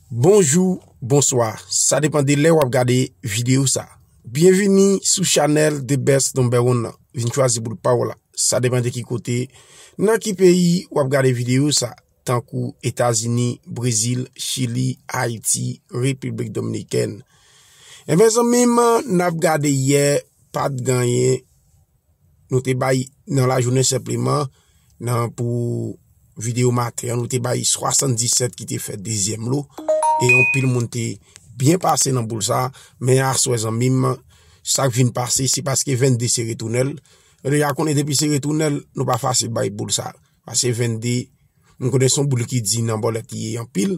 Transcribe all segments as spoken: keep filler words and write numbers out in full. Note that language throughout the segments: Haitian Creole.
Bonjou, bonswa. Sa depann de lè w ap gade videyo sa. Byenvini sou chanèl The Best Number One nan. Vin chwazi boul pa w la. Sa depann de ki kote, nan ki peyi w ap gade videyo sa, tankou Etazini, Brezil, Chili, Ayiti, Repiblik Dominikèn. Ebyen, zanmi m, n ap gade yè, pa t genyen, nou te bay nan lajounen senpleman, nan pou videyo maten an, nou te bay swasanndisèt ki te fè dezyèm lo, e yon pil moun te byen pase nan boul sa, men aswè zanmi m, sa k vin pase, se paske vennde se retounen l. Nou deja konnen depi se retounen l, nou pa fasil bay boul sa. Paske vennde, m konnen se yon boul ki di nan bòlèt li ye anpil,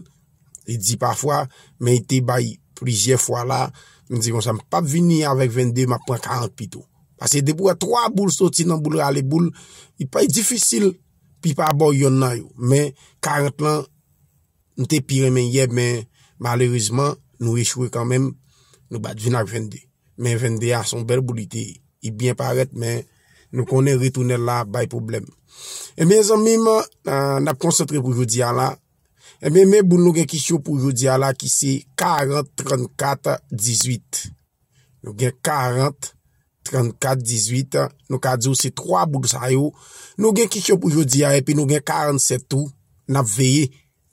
li di pafwa, men li te bay plizyè fwa la, m di konsa, m p ap vini avèk vennde, m ap pran karant pito. Paske depi w wè twa boul soti nan boul rale boul, li pa difisil, pi pa bò yonn nan yo. Men karant lan, m te pi renmen yè, men malerezman, nou echwe kanmenm, nou bat vin ak vennde. Men vennde a se yon bèl boul li te ye. Li byen parèt, men nou konnen retounen l la bay pwoblèm. Ebyen, zanmi m, ah, n ap konsantre pou jodi a la. Ebyen, men boul nou gen ki cho pou jodi a la, ki se karant, trannkat, dizuit. Nou gen karant, trannkat, dizuit. Nou ka di w se twa boul sa yo. Nou gen ki cho pou jodi a, epi nou gen karannsèt tou. N ap veye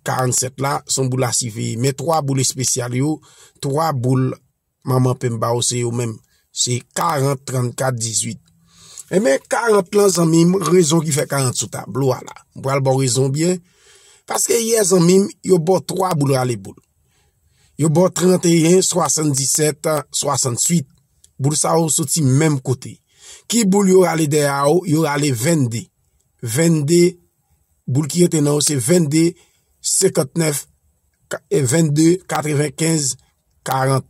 karannsèt la, se yon boul a siveye. Men twa boul espesyal yo, twa boul manman pen ba w se yo menm. Se karant, trannkat, dizuit. Ebyen, karant lan, zanmi m, rezon ki fè karant sou tablo a la. M pral ba w rezon byen. Paske yè, zanmi m, yo ba w twa boul rale boul. Yo ba w tranteyen, swasanndisèt, swasanntuit. Boul sa yo soti menm kote. Ki boul yo rale dèyè a yo? Yo rale vennde. Vennde, boul ki rete nan yo se vennde, senkantnèf, ka- e vennde, katrevenkenz, karant.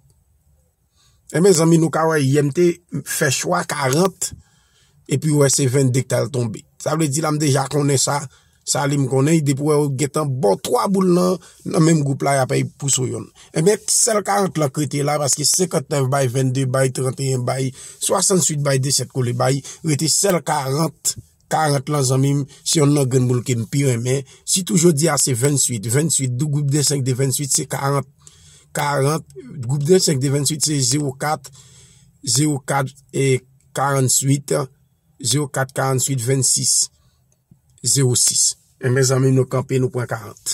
Ebyen, zanmi, nou ka wè yè m te fè chwa karant, epi wè se vennde k t al tonbe. Sa vle di la, m deja konnen sa, sa li m konnen, depi wè yo gentan ba w twa boul nan, nan menm gwoup la, y ap pouse w yonn. Ebyen, sèl karant lan k rete la, paske senkantnèf bay vennde, bay tranteyen, bay swasanntuit, bay disèt kole, bay, rete sèl karant, karant lan, zanmi m, se yonn nan grenn boul ke m pi renmen. Sitou jodi a se venntuit, venntuit, dou gwoup de senk de venntuit se karant. Karant, gwoup de senk de venntuit se zewo kat, zewo kat e karanntuit, zewo kat karanntuit vennsis, zewo sis. Ebyen, zanmi, nou kanpe, nou pran karant.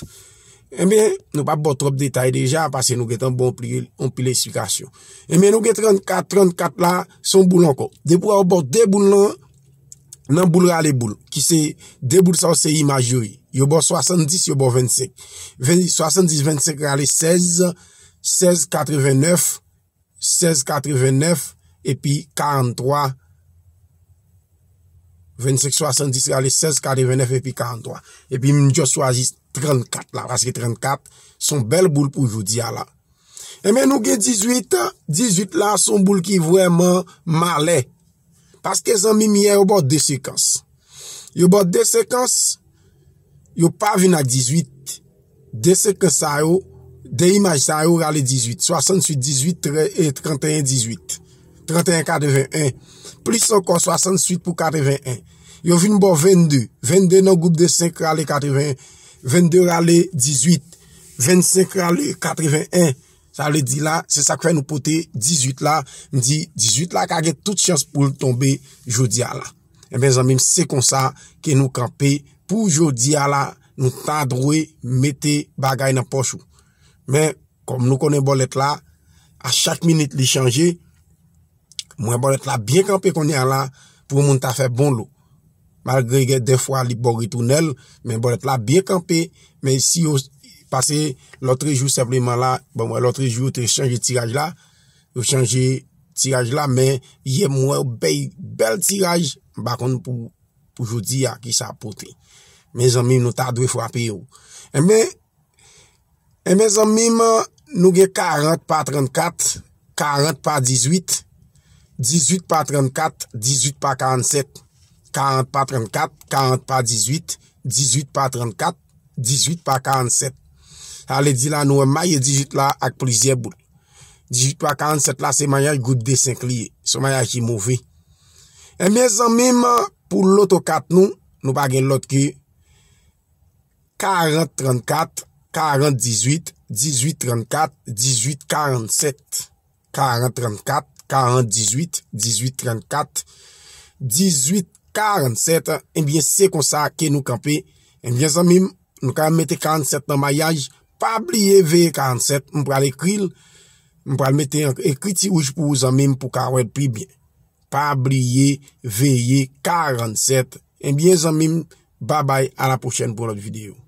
Ebyen, nou p ap ba w twòp detay deja, paske nou gentan ba w anpil, anpil esplikasyon. Ebyen, nou gen trannkat, trannkat la, se yon boul ankò. Depi w ba w de boul lan, nan boul rale boul, ki se de boul sa yo se imaj yo ye. Yo ba w swasanndis, yo ba w vennsenk. Ven- swasanndis, vennsenk rale sèz, sèz katrevennèf, sèz katrevennèf, epi karanntwa, vennsenk swasanndis rale sèz katrevennèf epi karanntwa. Epi m just chwazi trannkat la, paske trannkat se yon bèl boul pou jodi a la. Ebyen, nou gen dizuit, dizuit la se yon boul ki vrèman malè. Paske zanmi m yè yo ba w de sekans. Yo ba w de sekans, yo pa vin ak dizuit. De sekans sa yo, de imaj sa yo rale dizuit. Swasantuit dizuit, trè- e tranteyen dizuit. Tranteyen katreven en. Plis ankò, swasantuit pou katreven en. Yo vin ba w vennde. Vennde nan gwoup de senk rale katreven en. Vennde rale dizuit. Vennsenk rale katreven en. Sa vle di la, se sa k fè nou pote dizuit la. M di, dizuit la ka gen tout chans pou l tonbe jodi a la. Ebyen, zanmi m, se konsa ke nou kanpe pou jodi a la. Nou ta dwe mete bagay nan pòch ou. Men, kòm nou konnen bòlèt la, a chak minit li chanje, mwen bòlèt la byen kanpe kounye a la pou moun ta fè bon lo. Malgre gen dèfwa li ba w retounen l, men bòlèt la byen kanpe, men si yo pase lòtrejou senpleman la, bon, mwen lòtrejou yo te chanje tiraj la, yo chanje tiraj la, men yè m wè yo bay bèl tiraj, m pa konn pou, pou jodi a ki sa pote. Men zanmi, nou ta dwe frape yo. Ebyen, ebyen, zanmi m, nou gen karant pa trannkat, karant pa dizuit, dizuit pa trannkat, dizuit pa karannsèt, karant pa trannkat, karant pa dizuit, dizuit pa trannkat, dizuit pa karannsèt. Sa vle di la, nou wè maye dizuit la ak plizyè boul. Dizuit pa karannsèt la, se mayaj gwoup de senk li ye. Se yon mayaj ki move. Ebyen, zanmi m, pou loto kat nou, nou pa gen lòt ke karant trannkat, karant dizuit, dizwit trannkat, dizwit karannsèt. Karant trannkat, karant dizwit, dizwit trannkat, dizwit karannsèt. Ebyen, se konsa ke nou kanpe. Ebyen, zanmi m, nou ka mete karannsèt nan mayaj. Pa bliye veye karannsèt. M pral ekri l. M pral mete an ekriti wouj pou ou, zanmi m, pou ka wè l pi byen. Pa bliye veye karannsèt. Ebyen, zanmi m, babay, a la pwochèn pou lòt videyo.